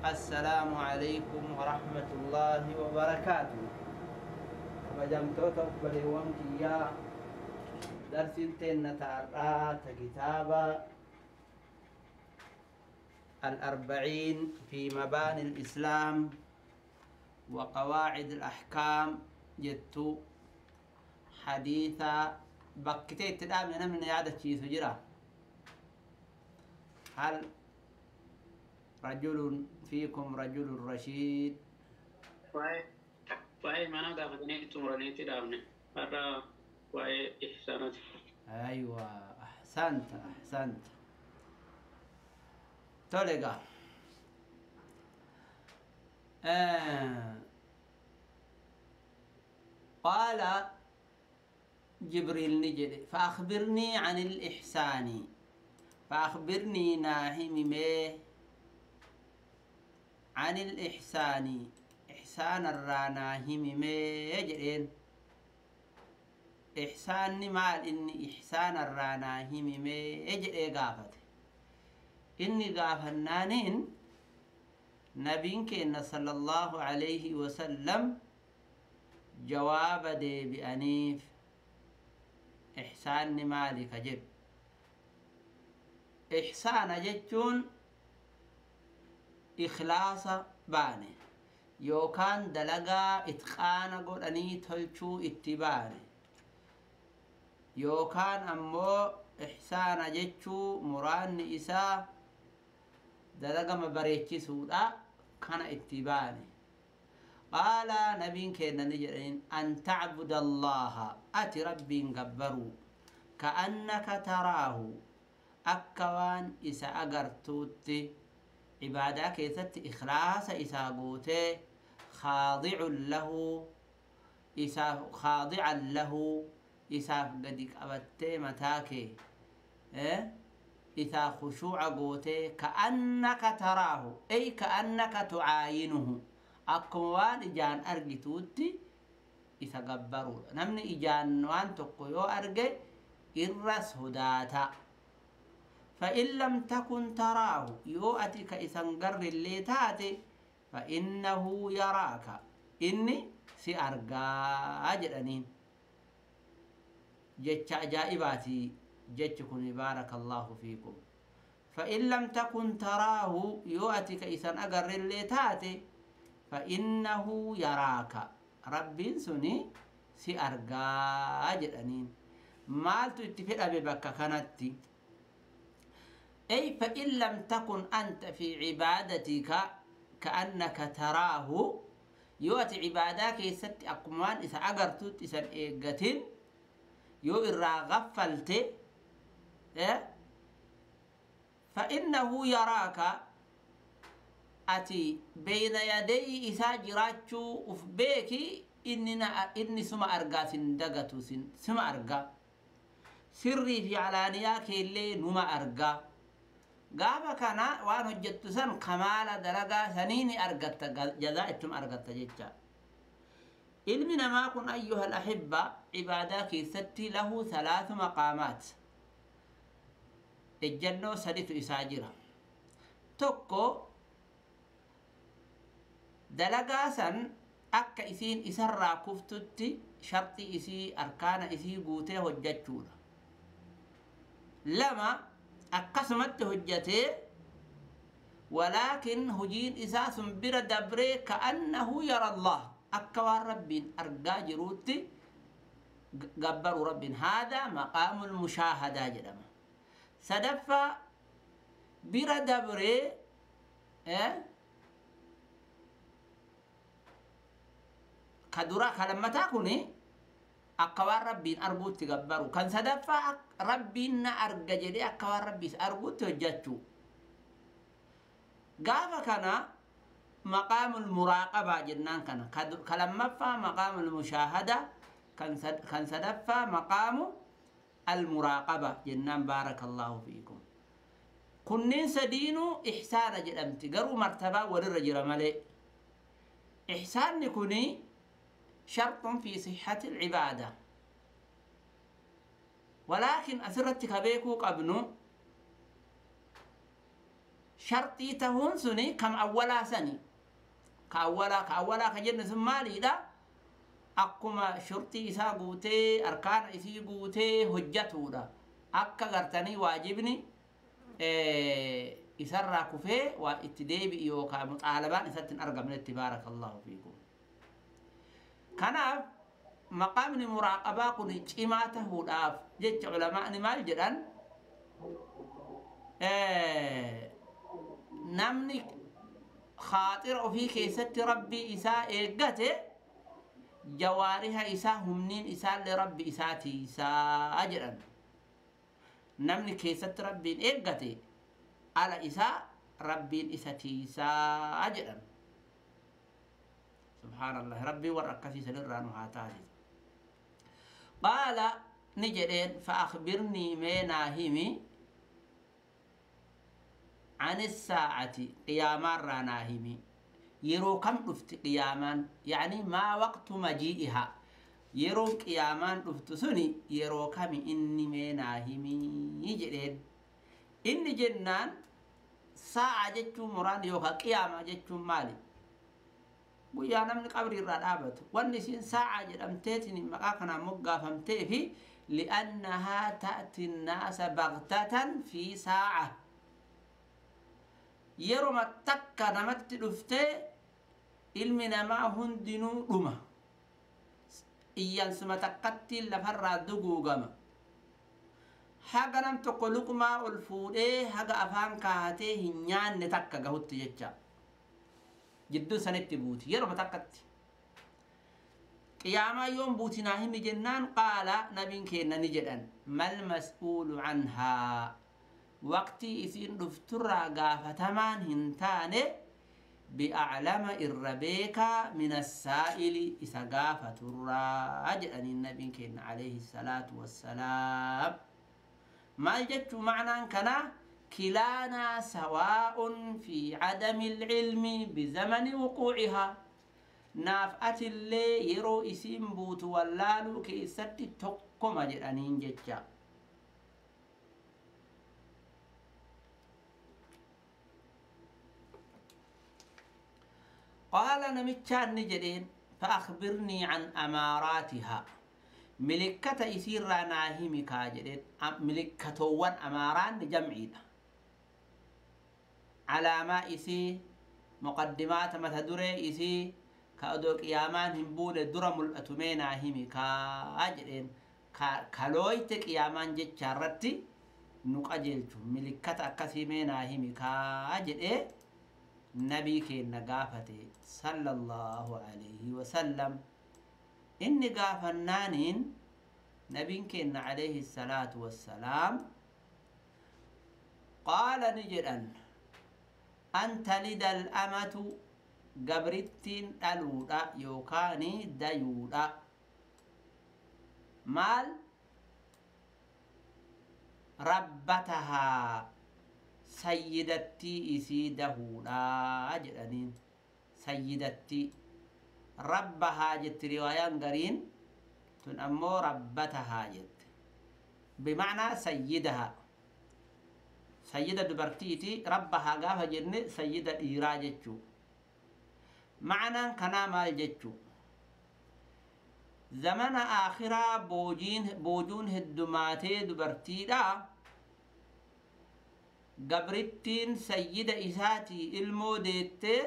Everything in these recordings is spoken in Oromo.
السلام عليكم ورحمة الله وبركاته. Kabajamtoota obboleewwan kiyyaa, darsiin teenna taarraa ta kitaaba الأربعين في مباني الإسلام وقواعد الأحكام jettu حديثا bakkitee itti dhaabne namni na yaadachiisu jira. هل رجل فيكم رجل رشيد؟ Waa'ee imaanaa gaafatanii xumuraniitti dhaabne. Har'a waa'ee ihsaanaati. أيوة، أحسنت أحسنت. Tole egaa قال جبريل ni jedhe: فأخبرني عن الإحسان، فأخبرني naa himi mee، عن الإحسان، إحسان irraa naa himi mee jedheen. Ihsaanni maal inni? Ihsaan irraa naa himi mee jedhee gaafate. Inni gaafannaaniin nabiin keenya صلى الله عليه وسلم jawaaba deebi'aniif. Ihsaanni maali ka jedhu, ihsaana jechuun ikhlaasa baane yookaan dalagaa itqaana godhanii tolchuu itti baane, yookaan ammoo ihsaana jechuu muraanni isaa dalagama bareechisuudha kana itti baane. قال nabiin keenya ni jedhaniin: أن تعبد الله، ati Rabbiin gabbaruu، كأنك تراه، akka waan isa agartuutti, cibaadaa keessatti ikhlaasa isaa gootee, خاضع له، isaaf خاضعا له، isaaf gadi qabattee mataa kee isaa khushuuca gootee, كأنك تراه أي كأنك تعاينه، akkuma waan ijaan argituutti isa gabbaruudha. Namni ijaan waan tokko yoo arge irra sodaata. فإن لم تكن تراه، yoo ati ka isan garrillee taate، فإنه يراك، inni si argaa jedhaniin. Jecha ajaa'ibaati jechi kun, بارك الله فيكم. فإن لم تكن تراه، yoo ati ka isan agarrillee taate، فإنه يراك، Rabbiin suni si argaa jedhaniin. Maaltu itti fedhame bakka kanatti? أي فإن لم تكن أنت في عبادتك كأنك تراه، yoo ati cibaadaa keessatti akkuma waan isa agartutti isan eeggatin, yoo irraa gaffalte, فإنه يراك، ati بين يدي isaa jiraachuu uf beeki, inni suma argaa, sin dagatu, suma argaa, sirrii fi alaaniyaa keellee numa argaa. Gaafa kana waan hojjettu san kamaala dalagaa sanii ni argatta, jazaa ittuma argatta jecha. Ilmi namaa kun, أيها الأحبة, cibaadaa keessatti له ثلاث مقامات, ejjannoo saditu isaa jira. Tokko, dalagaa san akka isiin isarraa kuftutti sharxii isii, arkaana isii guutee hojjachuudha. Lama, akkasumatti hojjatee, ولكن hojiin isaa sun bira dabree كأنه يرى الله, akka waan Rabbiin argaa jiruutti gabbaruu Rabbiin. هذا مقام المشاهدة jedhama. Sadaffaa, bira dabree ka dura ka lammataa kuni akka waan Rabbiin arguutti gabbaru, kan sadaffaa Rabbiin na arga jedhee akka waan Rabbiis arguutti hojjachuu. Gaafa kana مقام المراقبة jennaan. Kana ka lammaffaa مقام المشاهدة, kan sadaffaa مقام المراقبة jennaan, بارك الله فيكم. Kunniin sadiinuu ihsaana jedhamti, garuu martabaa walirra jira malee. Ihsaanni kuni شرط في صحة العبادة، ولكن asirratti ka beekuu qabnu Sharxii tahuun suni kam awwalaa sani ka awwalaa ka awwalaa ka jenne sun maaliidha? Akkuma shurxii isaa guutee arkaana isii guutee hojjatuudha. Akka gartanii waajibni isarraa kufee waa itti deebi'i yookaan muxaalabaan isatti hin argamnetti. Baarakallahu fiikum. Kanaaf maqaamni muraaqabaa kun cimaa tahuudhaaf jecha ulamaa'ni maal jedhan, namni khaaxira ofii keessatti rabbii isaa eeggate jawaariha isaa humniin isaallee rabbi isaa tiisaa jedhan. Namni keessatti rabbiin eeggate ala isaa rabbiin isa tiisaa jedhan. Subhaanallah, rabbii warra akkasii sanirraa nu haa taasisu. Qaala ni jedheen, fa akhbirnii mee naa himi, عن الساعة قيامان رانا همي يرو كم دفت قيامان، يعني ما وقت مجيئها، يرو قيامان دفت سني يرو كم إني مينا همي جدين. إني جنان ساعة جتشو مران يوكا قياما جتشو مالي ويا نمن قبر الرابط والنسين ساعة جدمتيتني مقاكنا مقافمتي في لأنها تأتي الناس بغتة في ساعة. Yeroo takka namatti dhuftee ilmi namaa hundinuu dhuma. Iyyansuma takkatti lafarraa duguugama. Haga nam tokko luqmaa ol fuudhee haga afaan kaatee hin nyaanne takka gahutti jecha. Jidduu sanitti buuti yeroo takkatti. Qiyaamaa yoom buuti naa himi jennaan, qaala nabiin kenna ni jedhan, mal mas'uulu anhaa, waqtii isiin dhufturraa gaafatamaan hin taane, bi'aclama irra beekaa min assaa'ili isa gaafaturraa jedhaniin nabiin kenna alayhi salaatu wassalaam. Maal jechuu macnaan kanaa? Kilaanaa sawaa'un fi cadami ilcilmi bizamani wuquucihaa. Naaf atillee yeroo isiin buutu wallaaluu keessatti tokkoma jedhaniin jecha. قال نمتشان نجدين فأخبرني عن أماراتها، ملكة إسير ناهمي كاجدين، ملكة وان أماران جمعين على ما إسي مقدمات متدري إسي كأدوك يامان همبون درم الأتمين ناهمي كاجدين كالويتك يامان جتشارتي نقجلتو ملكة أكسيمين ناهمي كاجدين. نبي كين قافتي صلى الله عليه وسلم إني قافنانين نبي كين عليه الصلاة والسلام قال نجرا أن تلد الأمة قبرتين ألودا يوكاني ديودا مال ربتها سيدتي إسي دهودا جدنين سيدتي ربها جت روايان قرين تن أمو ربتها جت بمعنى سيدها سيدة دبرتيتي ربها قافة جن سيدة إيرا جتشو معنى كنا مال جتشو زمن آخرة بوجون هدماتي دبرتي دا قبرتين سيدة إساتي المو ديتي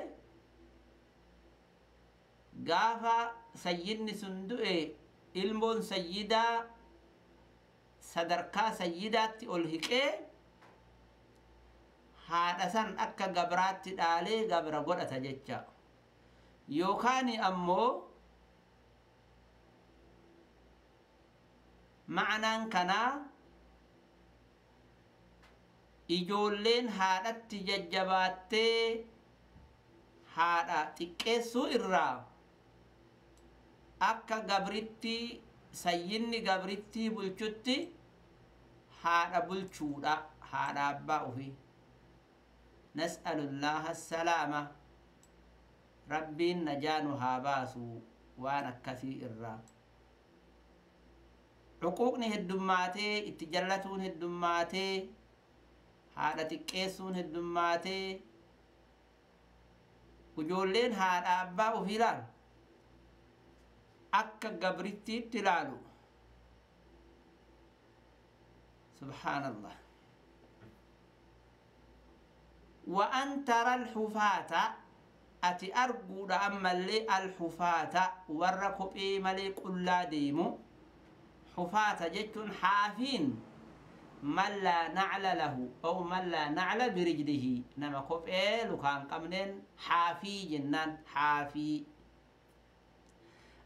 قافة سيدني صندوقي المون سيدة صدركا سيداتي ألهكي haadha san akka gabraatti dhaalee gabra godhata jecha. Yookaan ammoo ma'anaan kanaa ijoolleen haadhatti jajjabaattee haadha xiqqeessuu irraa akka gabritti sayyinni gabrittii bulchutti haadha bulchuudha haadha abbaa ofii. نسأل الله السلامة ربي نجان هاباسو وانا كثير حقوقني هدماتي اتجلتون هدماتي Haadha xiqqeessuun heddummaatee ijoolleen haadha abbaa ofii ilaalu akka gabrittiitti ilaalu. Subhaanallah. Wa an tara alxufaata ati arguudha ammallee alxufaata warra kophee malee qullaa deemu. Xufaata jechuun xaafiin man laa nacla lahu aw man laa nacla birijlihi nama kophee lukaan qabneen xaafii jennaan xaafii.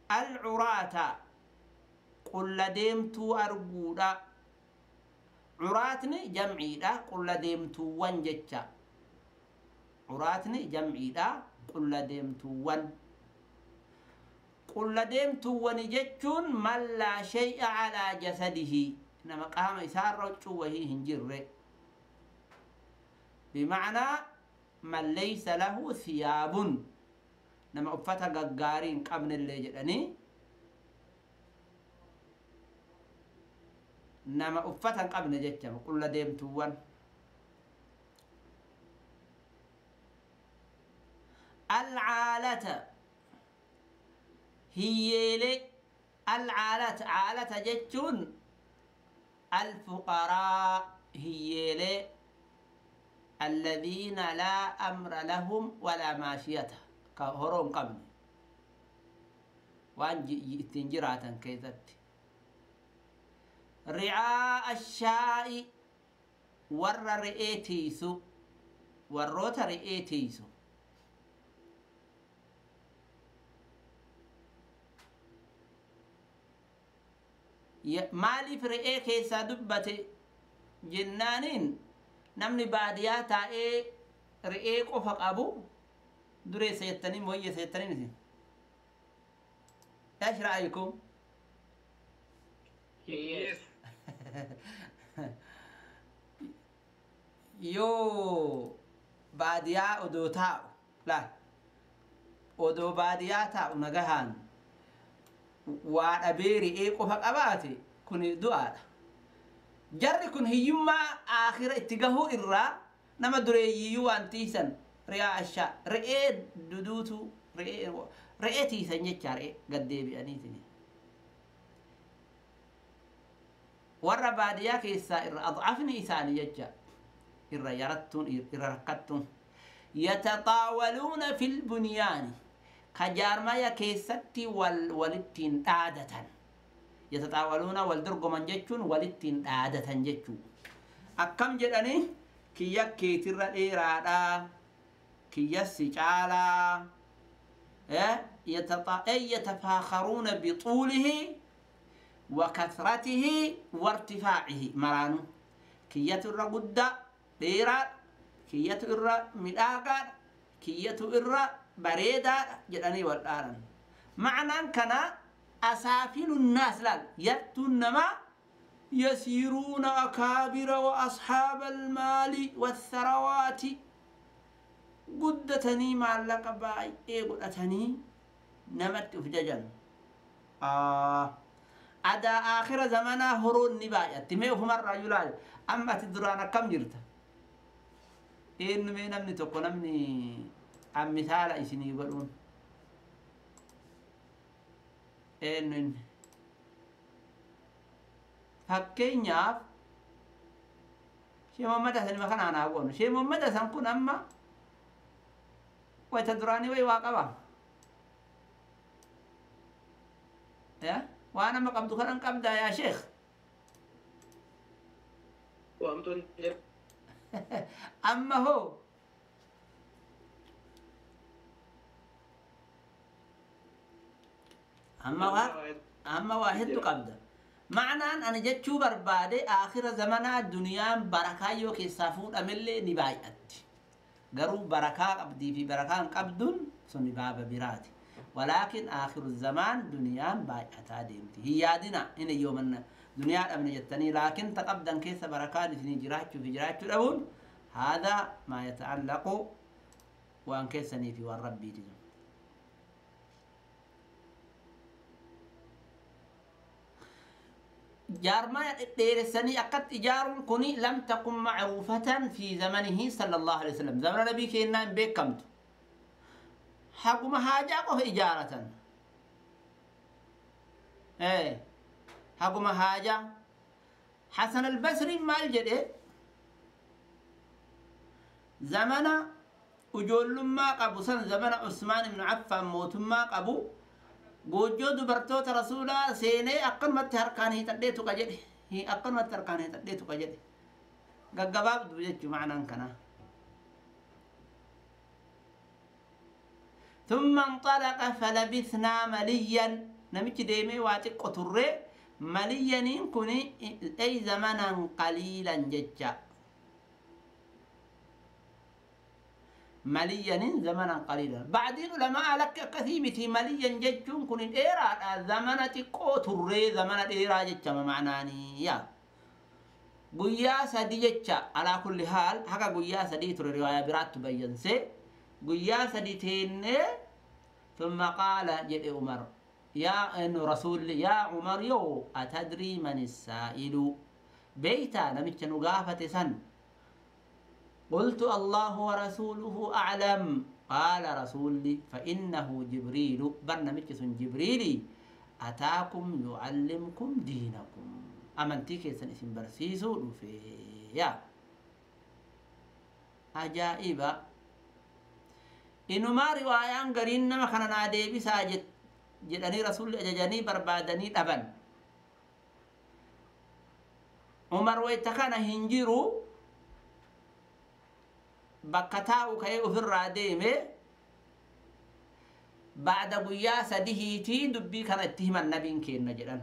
Alcuraata qulla deemtuu arguudha. Curaatni jamciidha qulla deemtuuwwan jecha. Curaatni jamciidha qulla deemtuuwwan. Qulla deemtuuwwani jechuun man laa shay'a calaa jasadihi nama qaama isaarra huccuu wahii hin jirre. Bimacnaa man laysa lahu thiyaabun nama uffata gaggaarii hin qabnellee jedhanii nama uffata hin qabne jechama qulla deemtuuwwan. Alcaalata hiyyeelee. Alcaalata caalata jechuun alfuqaraa hiyyeelee alladhiina laa amra lahum walaa maashiyata ka horoo hin qabne waan ittiin jiraatan keessatti. Ricaa ashaa'i warra re'ee tiisu warroota re'ee tiisu. Maaliif re'ee keessaa dubbate jennaaniin namni baadiyaa taa'ee re'ee qofa qabu dureessa jettanii mooyyeessa jettanii miti. ايش رأيكم؟ Yes. Yoo baadiyaa odoo taa'u laal odoo baadiyaa taa'u nagahaan waa dhabee re'ee qofa qabaate kun du'aadha. Jarri kun hiyyummaa aakhira itti gahuu irraa nama dureeyyiyyuu waan tiisan re'aa ashaa re'ee duduutu re'ee tiisan jecha re'ee gaddeebi'aniitiin. Warra baadiyaa keessaa irra adcafni isaanii jecha irra yarattuun irra rakkattuun. Yataxaawaluuna fil bunyaani ka jaarmaya keessatti walittiin dhaadatan. Yataxaawaluuna wal dorgoman jechuun walittiin dhaadatan jechuu. Akkam jedhanii kiyya keetirra dheeraadhaa kiyya si caalaa yatafaakharuuna bixuulihi wa kathratihi wa irtifaacihi maraanu kiyyatu irra guddaa dheeraadha kiyyatu irra midhaagaadha kiyyatu irra bareedaadha jedhanii wal dhaaran. Ma'anaan kana asaafilu nnaas laal yartuun namaa yasiiruuna akaabira wa asxaaba almaali watharawaati guddatanii maallaqa baay'ee godhatanii namatti uf jajan. Adaa aakhira zamanaa horoon ni baay'atti mee ofumarraa iyyuu laal amma ati duraan akkam jirta? Eenyu mee namni tokko namni ammisaala isinii godhuun eenyu inni? Fakkeenyaaf Shee Muhammad Hasan ima kanaan haa goonu. Shee Muhammad Hasan kun amma wayita duraanii wayi waa qaba. Waan amma qabdu kanan qabdaa yaa sheekh? Waamtuun jira. Amma hoo? Amma waa hedduu qabda. Ma'anaan ani jechuu barbaade aakhira zamanaa duniyaan barakaa yoo keessaa fuudhamellee ni baay'atti. Garuu barakaa qabdii fi barakaa hin qabduun suni baaba biraati. Walaakin aakhiru zamaan duniyaan baay'ataa deemti. Hin yaadina hin eyyoomanna duniyaa dhabne jettanii laakin ta qabdan keessa barakaan isinii jiraachuu fi jiraachuu dhabuun haadha maa yata'allaqu waan keessanii fi waan rabbiiti. Jaarmaya dhedheeressanii akkatti ijaaruun kuni lam takun macruufatan fi zamanihi sallallahu alaihi wasallam. Zamana nabii keenyaa hin beekamtu. Haguma haajaa qofa ijaaratan. Haguma haajaa. Hasan al-Basri maal jedhe? Zamana ijoollummaa qabu san, zamana Usmaan ibn Affaan mootummaa qabu, goojjoo dubartoota rasuulaa seenee akkanumatti harkaan hiixadhee tuqa jedhe. Akkanumatti harkaan hiixadhee tuqa jedhe. Gaggabaabdu jechuu ma'anaan kanaa. ثم انطلق فلبثنا مليا. نمشي ديمي واتق تري مليا كوني أي زمنا قليلا ججا. مليا زمنا قليلا. بعدين لما لك كثيبتي مليا ججون كن إيرا زمن تقوتري زمن إيرا ججا معناني يا قيا سدي ججا. على كل حال حكا قيا سدي تري رواية برات تبين سي قيا سدي تين. ثم قال جد عمر يا إن رسول يا عمر يو أتدري من السائل؟ بيتا نمتش نقافة سن. قلت الله ورسوله أعلم. قال رسولي فإنه جبريل. برنامج جبريلي أتاكم يعلمكم دينكم. أمنتي كيسن اسم برسيسو فيا عجائب. إنما روايان قرين ما كان نادي بساجد جدني رسول أججني بربادني أبن عمر ويتكان هنجرو bakka taa'u ka'ee ofirraa deeme. Ba'da guyyaa sadihiitii dubbii kana itti himan nabiin kenna jedhan.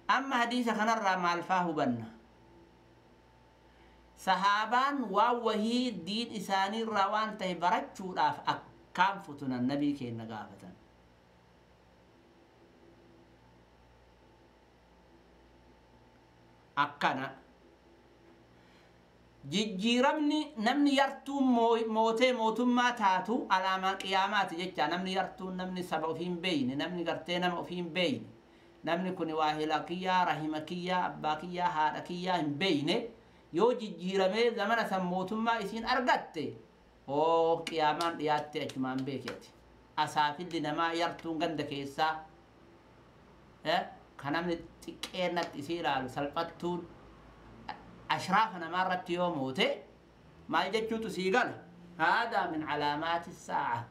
Amma hadiisa kanarraa maal faa hubanna? Sahaabaan waan wahii diin isaaniirraa waan ta'e barachuudhaaf akkaan futunan nabii kenna gaafatan. Akkana jijjiiramni namni yartuun mootee mootummaa taatu alaamaa qiyaamaati jecha. Namni yartuun namni saba ofii hin beeyne, namni gartee nama ofii hin beeyne, namni kun waahila kiyyaa, rahima kiyyaa, abbaa kiyyaa, haadha kiyyaa hin beeyne yoo jijjiiramee zamana san mootummaa isiin argatte oo qiyaamaan dhiyaatte achumaan beekeeti. Asaafilli namaa yartuun ganda keessaa kan namni xiqqeennatti isii ilaalu salphattuun أشراف مرت يوم موته ما يجتشو تسيقل. هذا من علامات الساعة.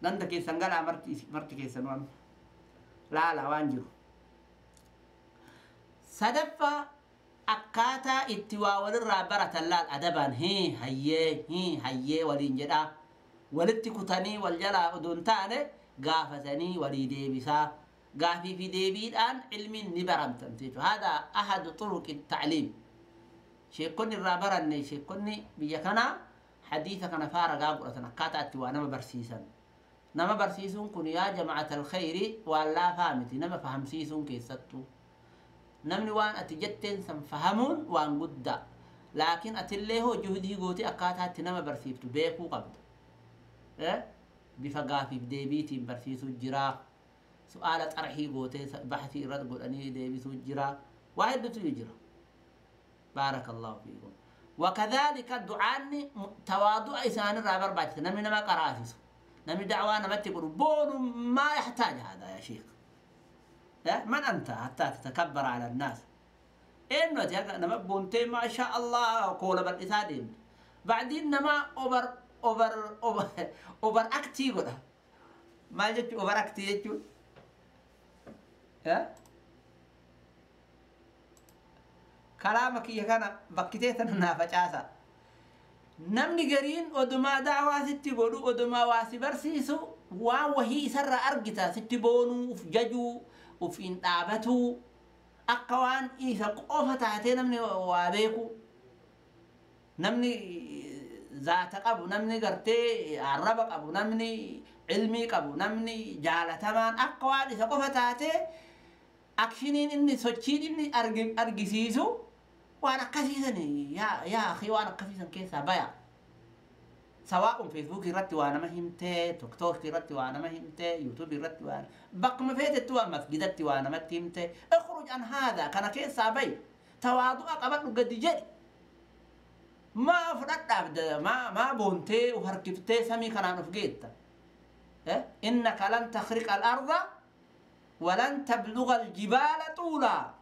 عندك كيسان قال مرتي كيسان وام لا لا وانجو صدفة أكاتا اتوا وللرابرة اللال أدبان هي هي هي هي ولينجدا ولتكتني والجلا أدونتاني قافتني وليدي بسا قافي في ديبي الآن علم نبرم تمتيتو. هذا أحد طرق التعليم. شيكوني الرابرني شيكوني بيكنا حديثك أنا فارغ قرأتنا كاتا أتوا نما برسيسا نما برسيسون كن يا جماعة الخير ولا فهمتي نما فهم سيسون كيستو نمني وان أتجتن سم فهمون وان قد لكن أتليه جهدي قوتي أكاتا نما برسيفتو بيكو قبض بفقافي بديبيتي برسيسو جرا سؤال طرحي قوتي بحثي رد قول أني ديبيسو جرا واحد بتو يجرا. بارك الله فيكم. وكذلك الدعاء تواضع إسان الرابر باجت نمي نما قراسيس نمي دعوانا ما تقول بون ما يحتاج هذا يا شيخ. من أنت حتى تتكبر على الناس؟ إنه نما بونتي ما شاء الله قول بالإسادين بعدين نما أوبر أوبر أوبر أوبر أكتي ولا ما جت أوبر أكتي جت ها كلامك يا كان بكتيت أنا فجأة نمني قرين ودما دعوة ستي بولو ودما واسي برسيسو وهي سر أرجتا ستي بونو وفججو وفين دابتو أقوان إيسا قوفة تحتي نمني وابيكو نمني ذات قبو نمني قرتي عربك قبو نمني علمي قبو نمني جالة تمان أقوان إيسا قوفة تحتي أكشنين إني سوتشين إني أرجسيسو وأنا قسيسني يا أخي وأنا قسيسن كيسا بيا Sawaa'un Feesbuukii irratti waa nama himtee, Tiktookii irratti waa nama himtee, Yuutuubii irratti waa bakkuma feetetti waa masgidatti waa namatti himtee. Ikhruj an haadha kana keessaa bahi. Tawaadu'a qabadhu gadi jedhi. Maa fudhadhaaf maa boontee of harkiftee samii kanaan of geetta. Innaka lan takhriqa al-arda walan tabluga al-jibaala tuulaa.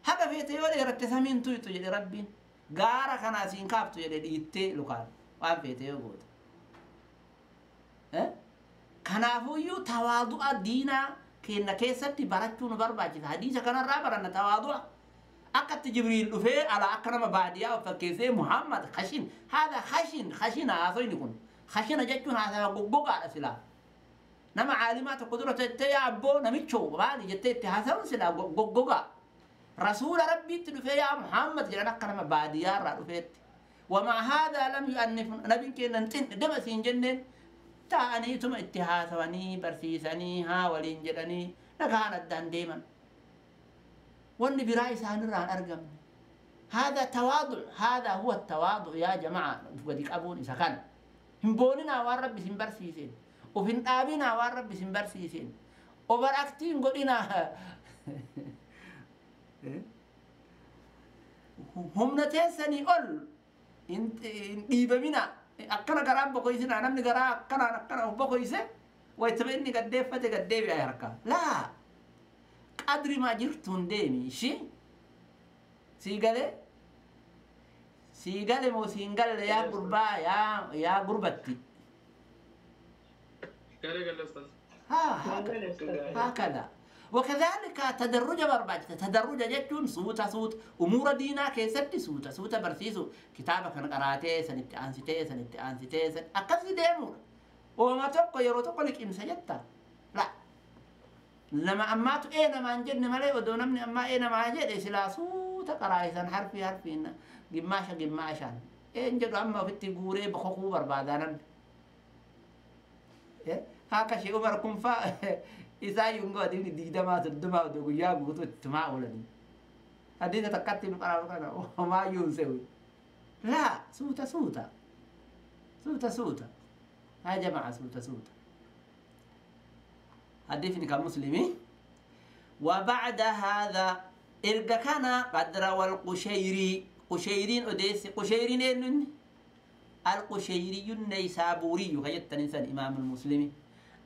Haga feete yoo dheeratte samiin tuyxu jedhe Rabbiin. Gaara kana asiin kaaftu jedhe dhiittee lukaan waan feete yoo goote. Kanaafuyyuu tawaadu'a diinaa kenna keessatti barachuu nu barbaachisa. Hadiisa kanarraa baranna tawaadu'a. Akkatti Jibriil dhufee ala akka nama baadiyyaa of fakkeessee Muhammad khashin haadha khashin khashina haasoyni kun khashina jechuun haasawa goggogaadha silaa. Nama caalimaa tokko dura tettee yaa abboo namichoo maali jettee itti haasawuun silaa goggogaa. Rasuula Rabbiitti dhufee yaa Muhammad jedhan akka nama baadiyyaarraa dhufeetti. Wamaa haadhaa lam yu'annif nabiin kennan xinni dama siin jenneen taa'aniituma itti haasawanii barsiisanii haa waliin jedhanii nagaan addaan deeman. Wanni biraa isaanirraan argamne. Haadha tawaadu haadha huwa tawaadu yaa jamaa gadi qabuun isa kana. Hin booninaa waan Rabbi isin barsiiseen. Of hin dhaabinaa waan Rabbi isin barsiiseen. Overactiin godhinaa. Humna teessanii ol hin dhiibamina. Akkana garaan bokoysinaa namni garaa akkanaan akkana of bokoyse wayitama inni gaddeeffate gaddeebi'a harka. Laa qadri maa jirtuun deemi ishii sii galee sii gale moo siin galle yaa gurbaa yaa gurbatti. هكذا وكذلك تدرج برباجته تدرج جتون سوتا سوت امور دينا كيستي سوتا سوتا برسيسو كتابك كان قراتي سنت انستي سنت انستي سن اكسي ديمور وما توكو يرو توكو لك امسجتا لا لما اماتو ايه ما انجن مالي ودو نمني اما ايه ما جد سلا سوتا قرايسن حرفي حرفين قماشه قماشان ايه انجدو اما في غوري بخوخو بربادانا هاكا شيء عمر كنفا إذا يونغو أديني ديدا ما تدما ودو يا غوتو تما ولدي هدينا تكتي نقرا وما يونسوي لا سوتا سوتا سوتا سوتا يا جماعة سوتا سوتا حديثني كمسلمي. وبعد هذا إرجع كان قد روى القشيري قشيرين أديس قشيرين إنن القشيري النيسابوري هيت الإنسان إمام المسلمين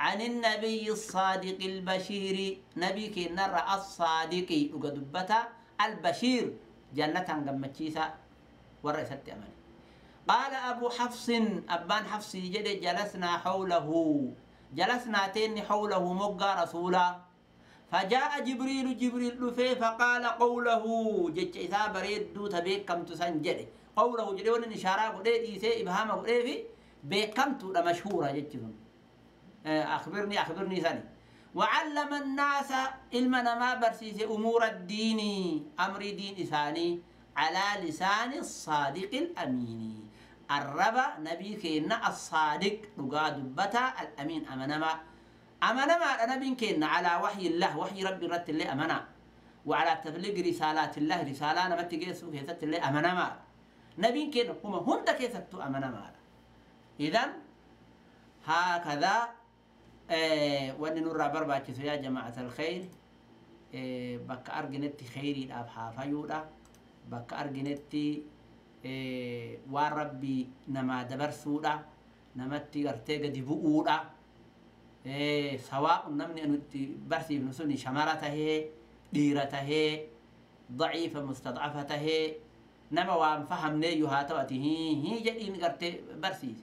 عن النبي الصادق البشير نبي كنرى الصادق وقدبتا البشير جنة قمتشيسا ورئيسة أماني. قال أبو حفص أبان حفص جد جلسنا حوله جلسنا تين حوله مقى رسولا فجاء جبريل جبريل لفي فقال قوله جد إذا بريد دو تبيك كم تسنجد قوله جد ونن إشارة قد إيسي إبهام قد في بكم تلا مشهورة جد أخبرني أخبرني ثاني. وعلم الناس علمنا ما برسيس أمور الدين أمر دين إساني على لسان الصادق الأمين الربا نبي كينا الصادق رقاد بتا الأمين أمنما أمنما نبي كينا على وحي الله وحي ربي رت الله أمنا وعلى تبليغ رسالات الله رسالة ما تجيسو كيست الله أمنما نبي كينا هم هند كيست أمنما. إذن هكذا وأن نرى برباچيسو يا جماعة الخير بك أرجنتي خيري الأبحى فيودا بك أرجنتي وربي نما دبرسودا نمتي أرتيجا دبؤودا سواء نمني أن برسي بنسوني شمرته ديرته ضعيفة مستضعفته نما وان فهم نيها توأته هي جدين أرتي برسي.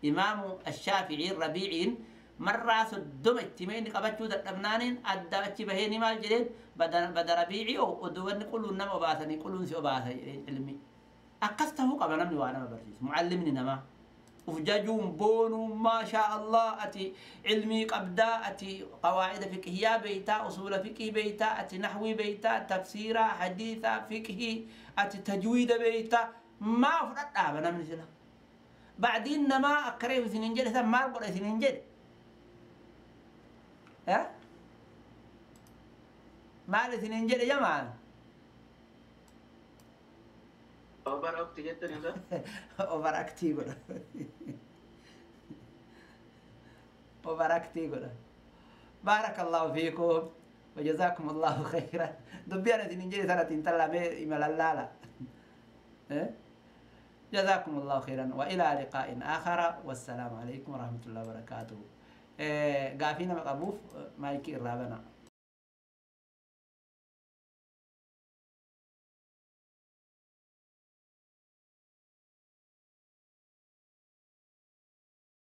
إمام الشافعي الربيعين مرة صدم التمين قبتشو دبنانين أدى بهيني مال جدين بدا ربيعي أو أدوان يقولون نما وباثني يقولون سي وباث علمي أقصته قبل نمني وأنا ما برسيس معلمني نما وفجاجون بونو ما شاء الله أتي علمي قبدا أتي قواعد فقهية بيتا أصول فقه بيتا أتي نحوي بيتا تفسيرا حديثا فقهي أتي تجويد بيتا ما فرد أبنا من سلا بعدين نما أكره سنين جد ما أقول سنين جد ها ما سنين جد يا جماعة Over active jettan isa? Over active. Obaraktii godha. Baarakallahu fiikum wajazakum allahu khayran. Dubbii ana isin jedhe sana xiinxallamee imalallaala. جزاكم الله خيرا والى لقاء اخر، والسلام عليكم ورحمه الله وبركاته. غافينا مقبوف مايكي الرابنا.